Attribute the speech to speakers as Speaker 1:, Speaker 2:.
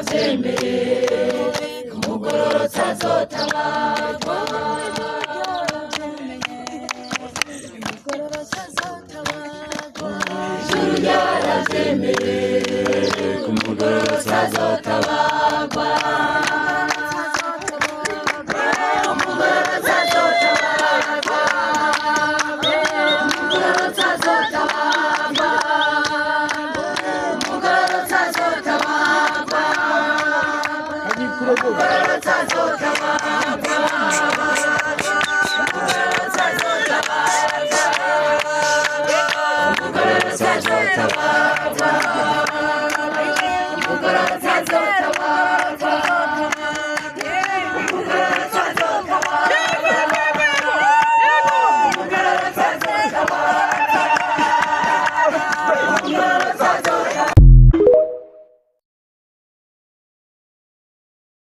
Speaker 1: ryaravyemeye, umugororotsi azotabarwa. Ijuru ryaravyemeye, umugororotsi azotabarwa. Umugororotsi azotabarwa. Umugororotsi azotabarwa. Umugororotsi azotabarwa. Umugororotsi azotabarwa. Umugororotsi azotabarwa. Umugororotsi azotabarwa.